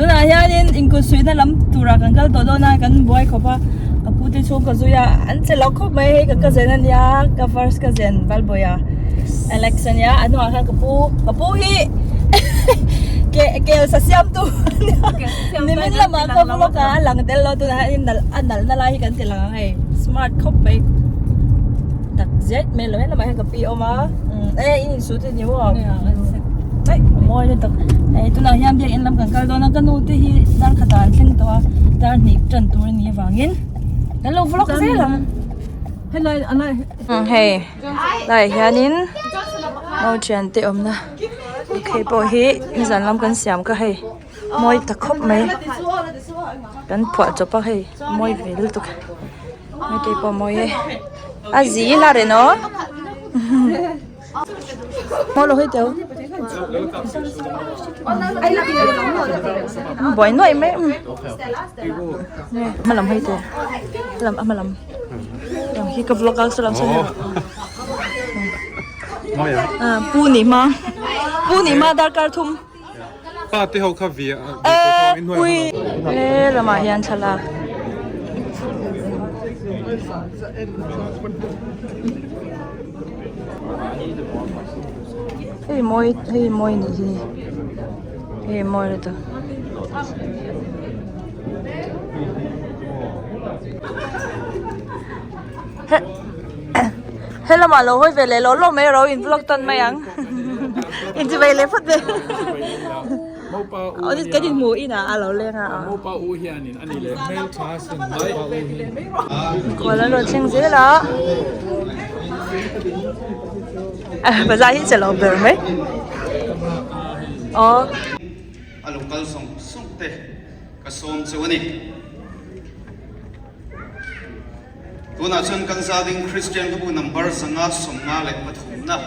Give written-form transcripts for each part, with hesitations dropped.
Tunah hianin inkut suihna lam turah kan kal tawh dawn a, kan buai khawp a, ka pu te chhung ka zui a, an che lo khawp mai hei ka cousin a nia, ka first cousin Valbawia Alex a nia, a hnungah khan ka pu, ka pu hi ke kel sa siam tu a nia, nimin lamah ka vlog a, a lang tel lo tunah hianin nalh a nalh na lai hi kan ti lang ang hei, smart khawp mai tak zet mai lo helamah hian ka pi a awm a, e in insu te ni maw. Mawi lutuk hei tunah hian biakinn lam kan kal dawn a ka nu te hi dar khatah an thleng tawh a dar hnih tan tur a nih avangin kan lo vlog zel ang hei laiah hianin nau thian te awmna lukhei pawh hi nizan lam kan siam kha hei mawi ta khawp mai kan phuah chawp a hei a mawi ve lutuk hei pawh a mawi e a zil a reh naw. Buai nuaih mai hma lam hei te lam a hma lam lam hi ka vlog a saw lam saw pu nih hma pu nih hma darkar thum pa te ho kha via ui he lamah hian thlalak Hei mawi hei mawi nih hi hei mawi lutuk. He lamah lo hawi ve leh lawh lawh mai ro in vlog tawn mai ang inchivei leh phawt ve kan inhmu inah a lo leng a. Mikhual an rawn thleng zel a bazar hi che lo ber mai aw. A lo kal sawng sawng te ka sawm cheu a ni. Tunah chuan kan zading Kristian hlabu number 153 na.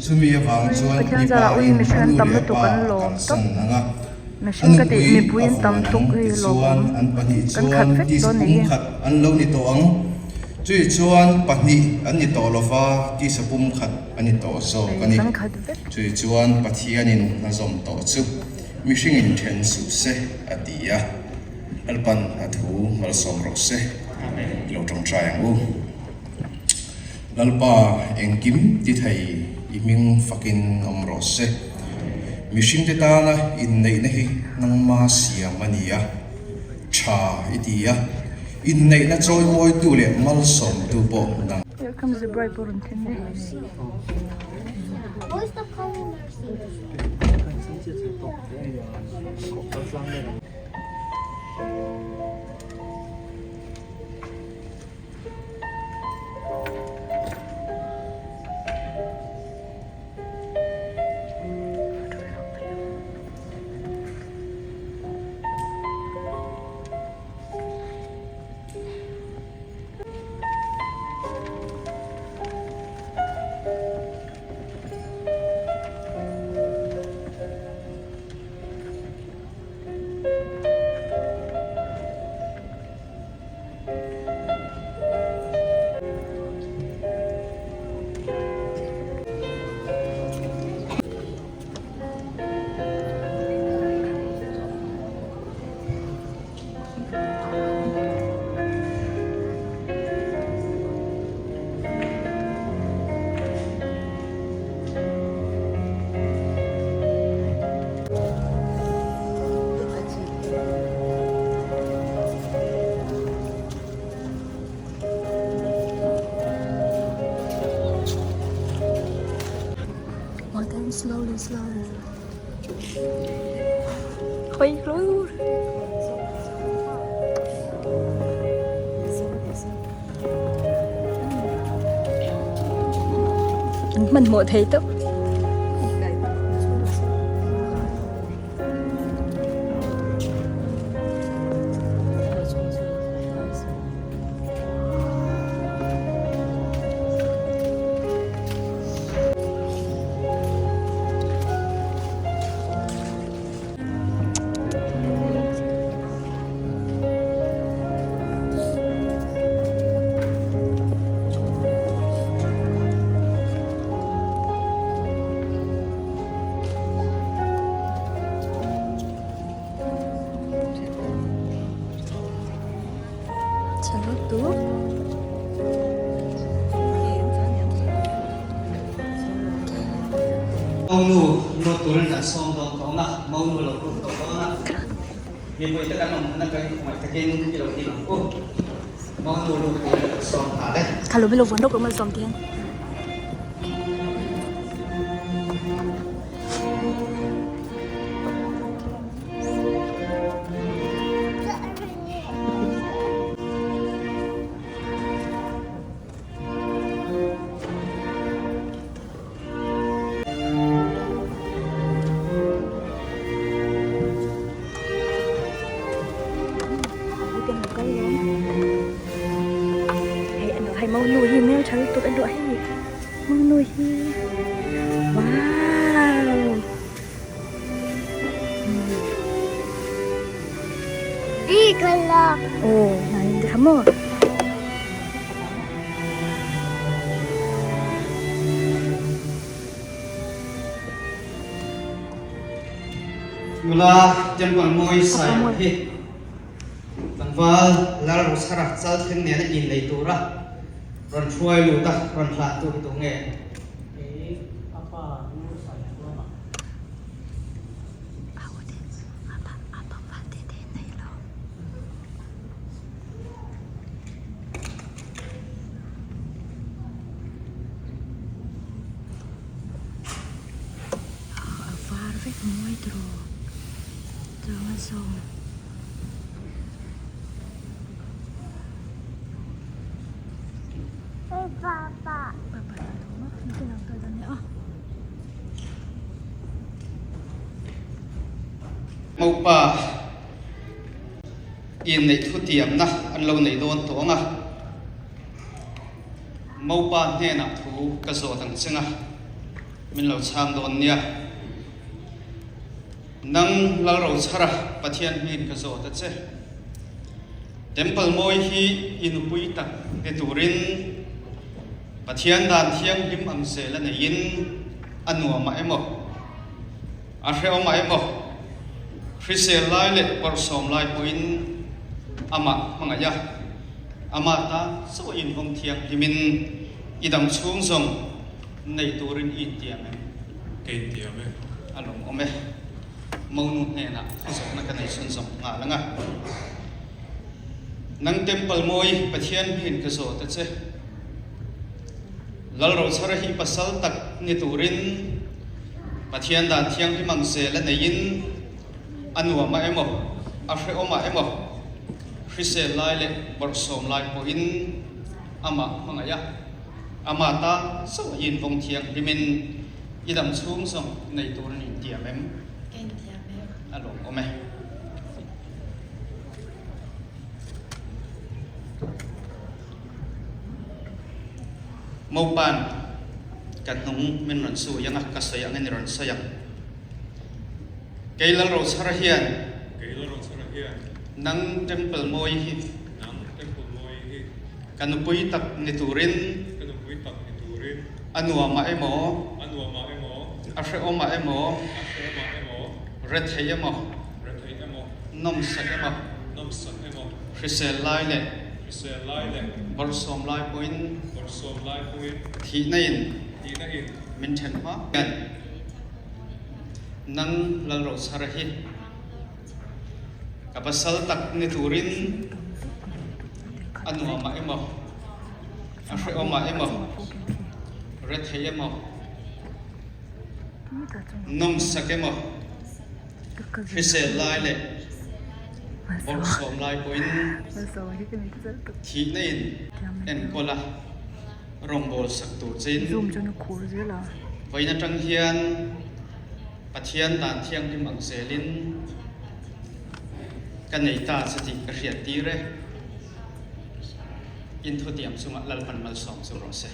Chumi avang chuan Pathian mipa zarah ui in mihring a an nu tam leh a lutuk pa an a lawm kalsan tawp ang a, a mihring ka tih nupui mipui a an tam vuan tuk ang hi tichuan lawmawm an pahnih kan khat chuan vek tisa dawn nih hi. pumkhat an lo ni tawh ang. Chui chuan pahnih an ni tawh lova tisa pumkhat a ni tawh zawk a ni. Kan khat vek. Chui chuan Pathianin a zawm tawh chu mihringin then suh se a ti a. Lalpan a thu malsawm rawh se. I lo tawngtai ang u. Lalpa engkim ti thei i hming fakin awm rawh se. Mihringte tana inneihna hi nangma siam a ni a, tha i ti a, inneihna chawimawitu leh malsawmtu pawh nang. Here comes the bride pawh rawn thleng e. Slowly slowly Khoi hlur An hmanhmawh thei tawp. lutuk. Maunu lut turin kan sawm dawn tawng a, Maunu lo lut tawh dawn a, mipui te kan awm hmun atangin khawngaih takin i lo ding ang u. Maunu lut turin kan sawm nghal e. Hei monu hi hmeltha lutuk a duah hei monu hi wow. Aw hnai in tikha maw. Nula Temple mawi sai hi tlangval Lalrochhara chal thleng nena innei tura rawn hruai lut a rawn hlan tu hi tunge? A var vek mawi tawh chuan a zawm. Mopa inneih thutiamna an lo nei dawn tawh ang a, Mopa hnenah thu ka zawt ang cheng a, min lo chhang dawn nia. Nang Lalrochhara Pathian hming ka zawt a che. Temple mawi hi i nupui tak ni turin Pathian dan thianghlim ang zel a neiin a nuamah emaw, a hrehawmah emaw, hrisel lai leh bawrhsawm lai pawhin amah hmangaih a, amah tan chauh a invawng thianghlimin i dam chhung zawng nei turin i intiam em? Ka intiam e. A lawmawm e. Monu hnenah thuzawhna ka nei chhunzawm nghal ang a. Nang Temple mawi Pathian hmin ka zawt a che. Lalrochhara hi pasal tak ni turin Pathian dan thianghlim ang zel a neiin a nuamah emaw, a hrehawmah emaw, hrisel lai leh bawrhsawm lai pawhin amah hmangaih a. Amah ta chauh hi invawng thianghlimin i dam chhung zawng nei tur an intiam em? Ka intiam em? A lawmawm e. Mopan ka hnung min rawn sawi ang a, ka sawi ang in i rawn sawi ang. Kei Lalrochhara hian. Kei Lalrochhara hian. Nang Temple mawi hi. Nang Temple mawi hi. Ka nupui tak ni turin. Ka nupui tak ni turin. A nuamah emaw. A nuamah emaw. A hrehawmah emaw. A hrehawmah emaw. Rethei emaw. Rethei emaw. Nawmsak emaw. Nawmsak emaw. Hrisel lai leh. Hrisel lai leh. Bawrhsawm lai pawhin. Bawrhsawm lai pawhin. Thihna in. Thihna in. Min then hma hian. Nang Lalrochhara hi. Ka pasal tak ni turin a nuamah emaw, a hrehawmah emaw, rethei emaw, nawmsak emaw, hrisel lai leh bawrhsawm lai pawhin thihna in enkawl a rawngbâwl sak tur chein vawiin atang hian Pathian dan thianghlim ang zelin ka nei ta che tih ka hriat tir e. In thutiam chungah Lalpan malsawm chu rawh se.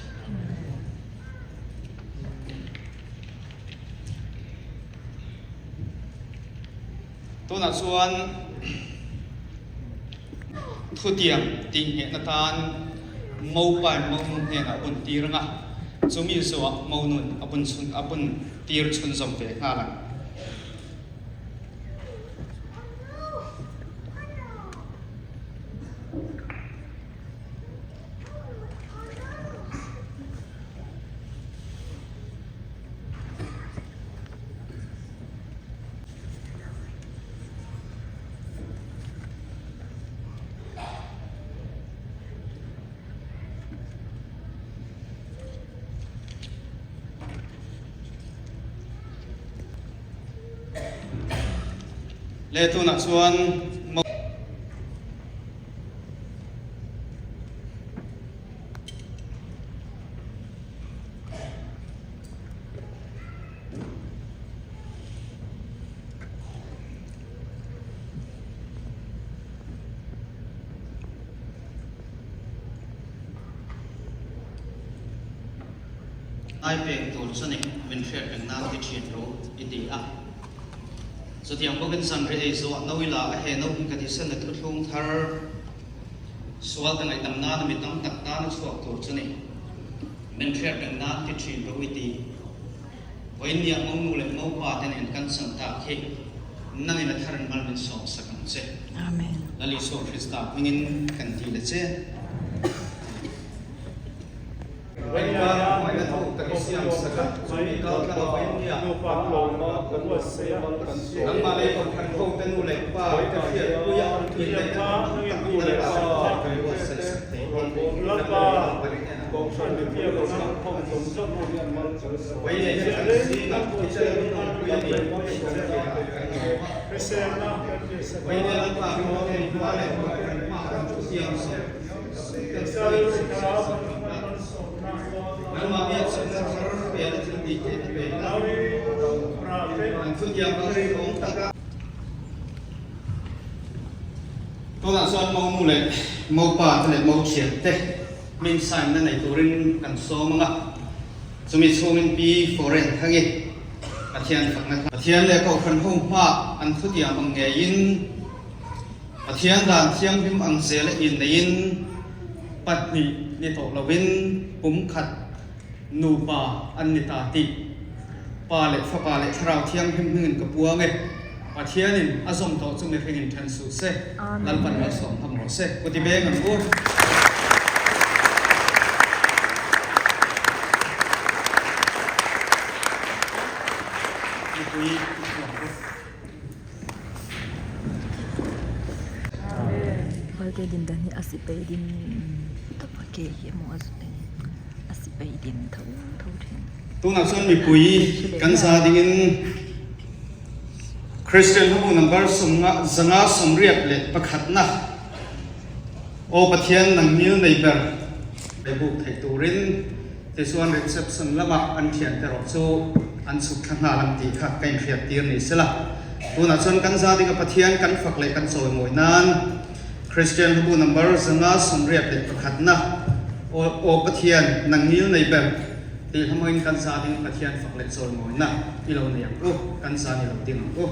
Tunah chuan thutiam tih nghehna tan Mopain Monun hnenah a bun tir ang a, chumi zawhah Monun a bun chhun a bun tir chhunzawm ve nghal ang. Le tunah chuan mo. Ai peng tur chu ni min hriat reng nan ti thin ru i ti a. Chutiang bawkin zanriah ei zawh no ila a he no hi ka thisen a thuthlung thar sual ka ngaihdam nana mi tam tak tana chhuak tur chu ni min hriat reng nan ti thin ru i ti. Vawiinniah monu leh mopa te nen kan chan tak hi nangin a thar in mal min sawm sak ang che. Amen. Lal Isua Krista hmingin kan ti le che. Vawiinniah hmangaihna thuk tak i siam sak a, chumi kal tlang a vawiinniah nangmah lei kawngkhan ho te nu leh pa te hriat puia inneihna thar tak Lalpa kan buatsaih sak thei hi kan Tunah chuan Monu leh Mopa te leh Mothian te Hming sign na nei turin kan sawm ang a, chumi chhungin Pi Foreign Thangi Pathian fakna kha Pathian leh Kohhran ho hma an thutiam ang ngeiin Pathian dan thianghlim ang zela inneiin pahnih ni tawh lovin pum khat nupa an ni ta tih Pa leh Fapa leh Thlarau Thianghlim hmingin ka puang e. Pathianin a zawm tawh chu mihringin then suh se, Lalpan malsawm ham rawh se. Kuti beng an u. Mipui i thuam u. Valte din dan hi a sipai din tawp a ke hi emaw a sipai din tho tho thin. Tunah chuan mipui kan za dingin Christian hlabu number sawmnga zanga sawmriat leh pakhatna Aw Pathian nang ngil nei ber leh buk theih turin tichuan reception lama an thiante erawh chu an chhuk thla nghal ang tih kha ka inhriat tir ni sela. Tunah chuan kan za dinga Pathian kan fak leh kan chawimawi nan Christian hlabu number zanga sawmriat leh pakhatna Aw Pathian nang ngil nei ber Tih hlamawin kan za ding Pathian fak leh chawimawina i lo nei ang u, kan zan i lo ding ang u.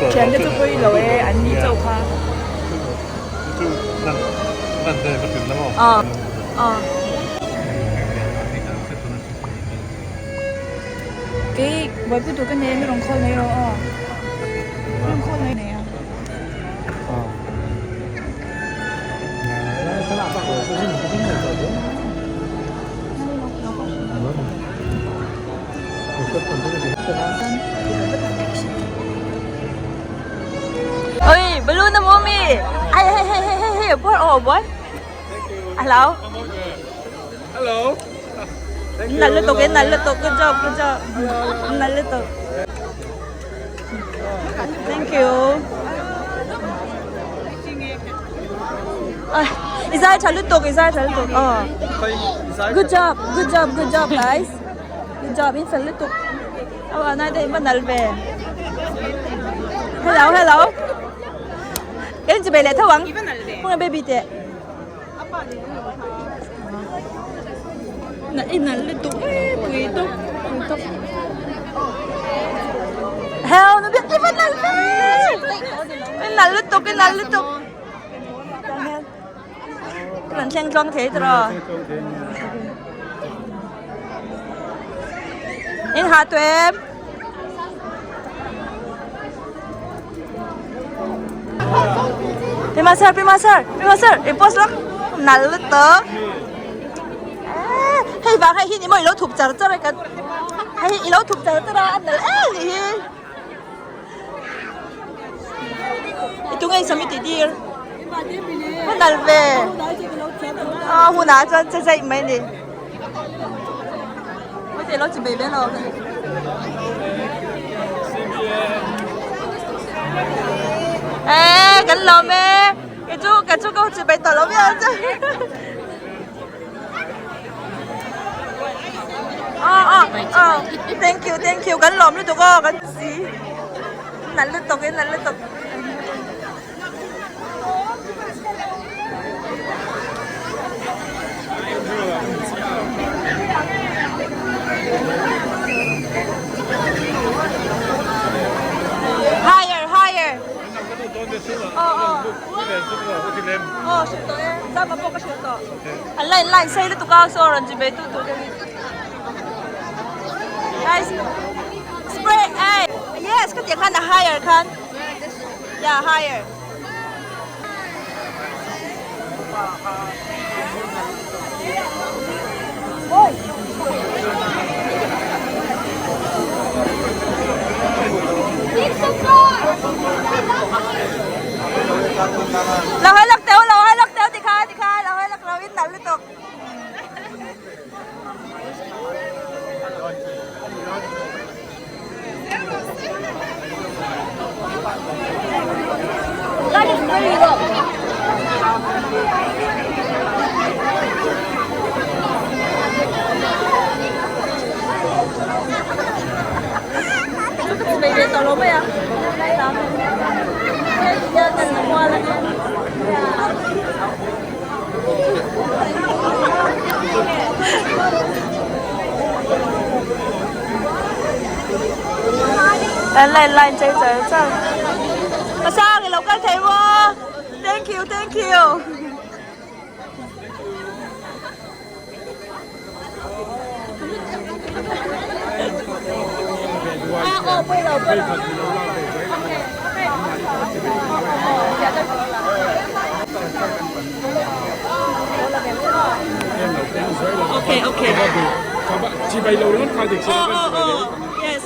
Thiante chu pawi lo e an ni chauh kha. Kei buaipui tur ka nei a mi rawn call mai rawh aw mi rawn call mai nei a. Oi balloon a maw mi ai hei hei hei hei hei buar aw buar hello. Hello. Nal lutuk e, nal lutuk. Good job, good job. Nal lutuk. Thank you. Ay, izai tha lutuk, izai tha lutuk. Oh. Good job, good job, good job guys. Good job, in fel lutuk. Aw, anai dei ma nal ve. Hello, hello. Em chi be le thawang. Kung baby te. I nalh lutuk e pui tawp pui tawp hell na biak i va nalh ve i nalh lutuk i nalh lutuk. Kan thleng tluang thei tawh. In ha tu em? Pima sir, Pima sir, Pima sir, i post lak nal lutuk. Hei vang hei hi ni maw i lo thup char char a kan hei i lo thup char char a a nal em ni hi. I tunge i sam i tih tir? A nal ve. A hunah chuan che zaih mai ni. Hei lo chi bei ve lo. Ê, kan lawm e. Cái chú, cái chú câu chỉ bày tỏ lắm nha chứ. Ờ, ờ, ờ. Thank you, thank you. Kan lawm lutuk aw, kan si. Nalh lutuk in, nalh lutuk. Higher, higher. Ờ, ờ. Ờ, hrilh tawh e. Zama pawh ka hrilh tawh. An line line sei lutuk a, saw rawn chi ve tu tur te hi. Guys, spray, hey. Yes, ka tih khan a higher khan. Yeah, higher. Lo hai lak teu, lo hai lak teu tikha tikha, lo hai lak lo in nal lutuk. Line line chei char char. Pasang i lo kal thei maw? Thank you, thank you. Ah, oh, pui lo, pui lo. Okay, okay. Okay, okay. Oh, oh, oh. Yes.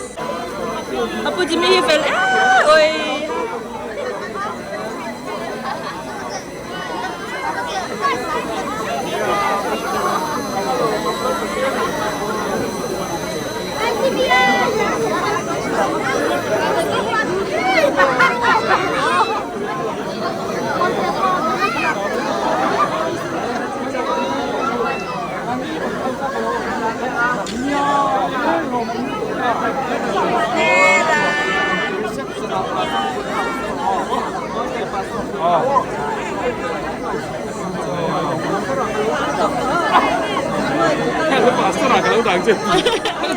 Apu Jimmy hi fel eh oi.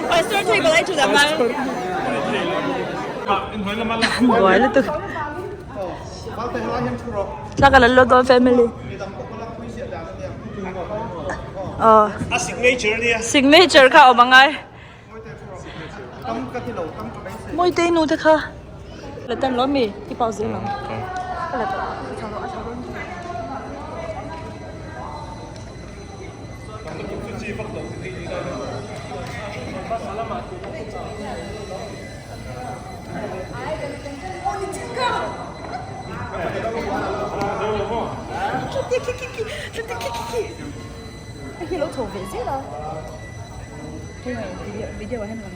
Pastor thei balai chu da mai. Buai lutuk. Thla ka la lo dawn family. Aw. A signature nia. Signature kha awm angai. Mawitei nu te kha. La tan lo mi i pau zel ang. Ka la tawh. A tha lo a tha dawn. Hei lo chho ve zel a. Video ah hian lang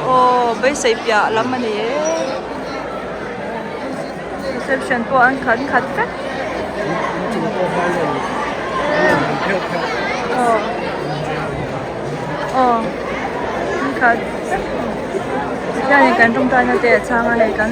Aw beisei piah lam a ni e reception pawh an khat khat vek aw aw an khat vek tihianin kan tawngtaina te a chhang a hei kan.